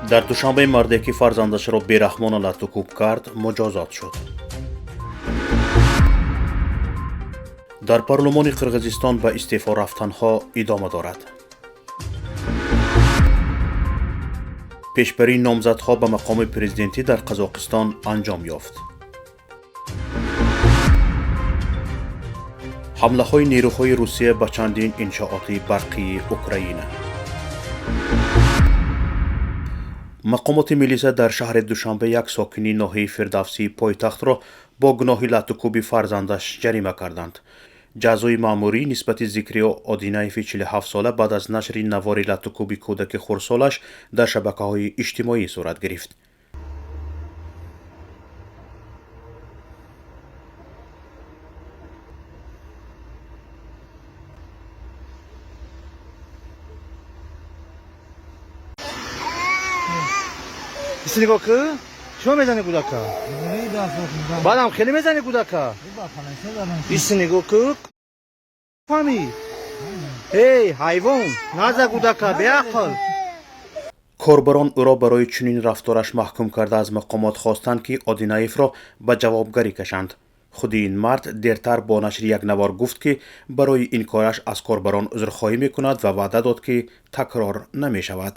Дар Душанбе марде ки фарзандашро бераҳмона латту кӯб кард, муҷозот шуд. Дар парлумони Қирғизистон ба истеъфо рафтанҳо идома дорад. Пешбарии номзадҳо ба мақоми президентӣ дар Қазоқистон анҷом ёфт. Ҳамлаҳои нерӯҳои Русия ба чандин иншооти барқии Украина. Мақомоти милиса дар шаҳри Душанбе як сокини ноҳияи Фирдавсии пойтахтро бо гуноҳи латтукӯби фарзандаш ҷарима карданд. Ҷазои маъмурӣ нисбати Зикриё Одинаеви 47-сола баъд аз нашри навори латтукӯби кӯдаки хурдсолаш дар шабакаҳои иҷтимоӣ сурат гирифт. Нигоҳ ку, чима мезани кӯдака? Баъдам хеле мезани кӯдака. Иси нигоҳ ку, фаҳмӣ? Эй, ҳайвон, наза кӯдака, беақл. Корбарон ӯро барои чунин рафтораш маҳкум карда, аз мақомот хостанд, ки Одинаевро ба ҷавобгарӣ кашанд. Худи ин мард дертар бо нашри як навор гуфт, ки барои ин кораш аз корбарон узрхоҳӣ мекунад ва ваъда дод, ки такрор намешавад.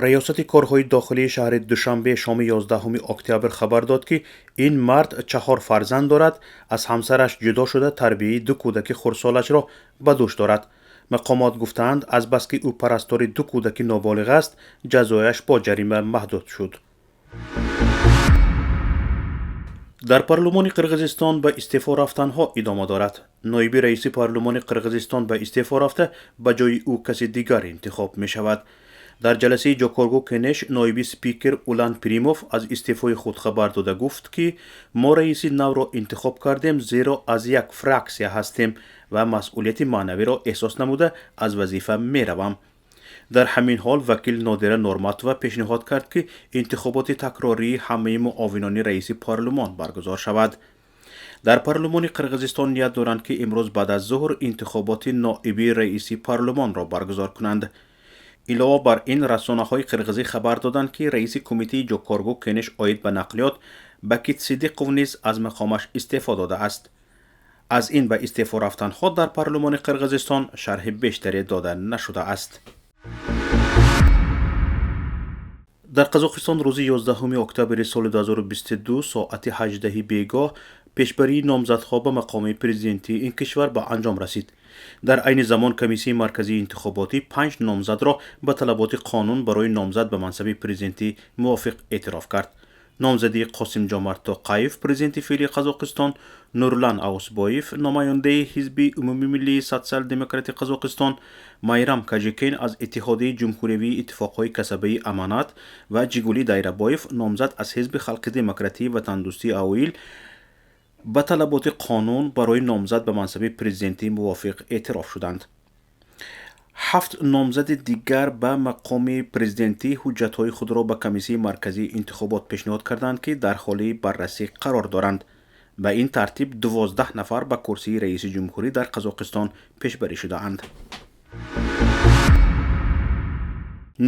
Раёсати корҳои дохилии шаҳри Душанбе шоми 11 октябр хабар дод, ки ин мард чаҳор фарзанд дорад, аз ҳамсараш ҷудо шуда, тарбияи ду кӯдаки хурдсолашро ба дӯш дорад. Мақомот гуфтаанд, азбаски ӯ парастори ду кӯдаки ноболиғ аст, ҷазояш бо ҷарима маҳдуд шуд. Дар парлумони Қирғизистон ба истеъфо рафтанҳо идома дорад. Ноиби раиси парлумони Қирғизистон ба истеъфо рафта, ба ҷои ӯ каси дигар интихоб мешавад. Дар ҷаласаи Ҷокоргу Кенеш ноиби спикер Улан Примов аз истеъфои худ хабар дода, гуфт, ки мо раиси навро интихоб кардем, зеро аз як фраксия ҳастем ва масъулияти маънавиро эҳсос намуда аз вазифа меравам. Дар ҳамин ҳол вакил Нодира Норматова пешниҳод кард, ки интихоботи такрории ҳамаи муовинони раиси парлумон баргузор шавад. Дар парлумони Қирғизистон ният доранд, ки имрӯз баъд аз зуҳр интихоботи ноиби раиси парлумонро баргузор кунанд. Илова бар ин, расонаҳои қирғизӣ хабар доданд, ки раиси кумитаи Ҷокоргу Кенеш оид ба нақлиёт Бакит Сидиқов низ аз мақомаш истеъфо додааст. Аз ин ба истеъфо рафтанҳо дар парлумони Қирғизистон шарҳи бештаре дода нашудааст. Дар Қазоқистон рӯзи 11 октябри соли 2022 соати 18 бегоҳ пешбарии номзадҳо ба мақоми президентии ин кишвар ба анҷом расид. Дар айни замон Комиссияи марказии интихоботӣ панҷ номзадро ба талаботи қонун барои номзад ба мансаби президентӣ мувофиқ эътироф кард. Номзадии Қосимҷомарт Тоқаев, президенти феълии Қазоқистон, Нурлан Аусбоев, намояндаи Ҳизби умумимиллии Социал-демократи Қазоқистон, Майрам Кажикен аз Иттиҳодияи ҷумҳуриявии иттифоқҳои касабаи Аманат ва Ҷигули Дайрабоев, номзад аз Ҳизби халқи демократии ватандӯстии Ауил, ба талаботи қонун барои номзад ба мансаби президентӣ мувофиқ эътироф шуданд. Ҳафт номзади дигар ба мақоми президентӣ ҳуҷҷатҳои худро ба Комиссияи марказии интихобот пешниҳод карданд, ки дар ҳоли баррасӣ қарор доранд. Ба ин тартиб 12 нафар ба курсии раиси ҷумҳурӣ дар Қазоқистон пешбарӣ шудаанд.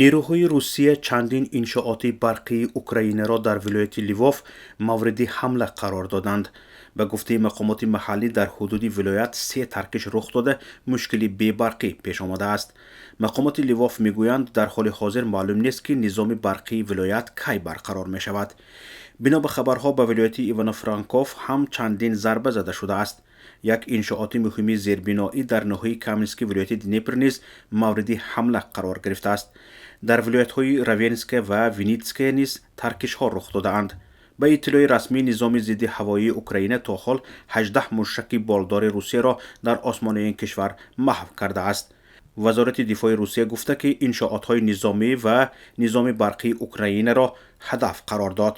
Нерӯҳои Русия чандин иншооти барқии Украинаро дар вилояти Ливов мавриди ҳамла қарор доданд. Ба гуфтаи мақомоти маҳаллӣ, дар ҳудуди вилоят се таркиш рух дода, мушкили бебарқӣ пеш омадааст. Мақомоти Ливов мегӯянд, дар ҳоли ҳозир маълум нест, ки низоми барқии вилоят кай барқарор мешавад. Бино ба хабарҳо, ба вилояти Ивано-Франков ҳам чандин зарба зада шудааст. Як иншооти муҳими зербиноӣ дар ноҳияи Каменски вилояти Днепр низ мавриди ҳамла қарор гирифтааст. Дар вилоятҳои Равенская ва Винитская низ таркишҳо рух додаанд. Ба иттилои расмӣ, низоми зидди ҳавоии Украина то ҳол 18 мушаки болдори Русияро дар осмони ин кишвар маҳв кардааст. Вазорати дифои Русия гуфта, ки иншоотҳои низомӣ ва низоми барқии Украинаро ҳадаф қарор дод.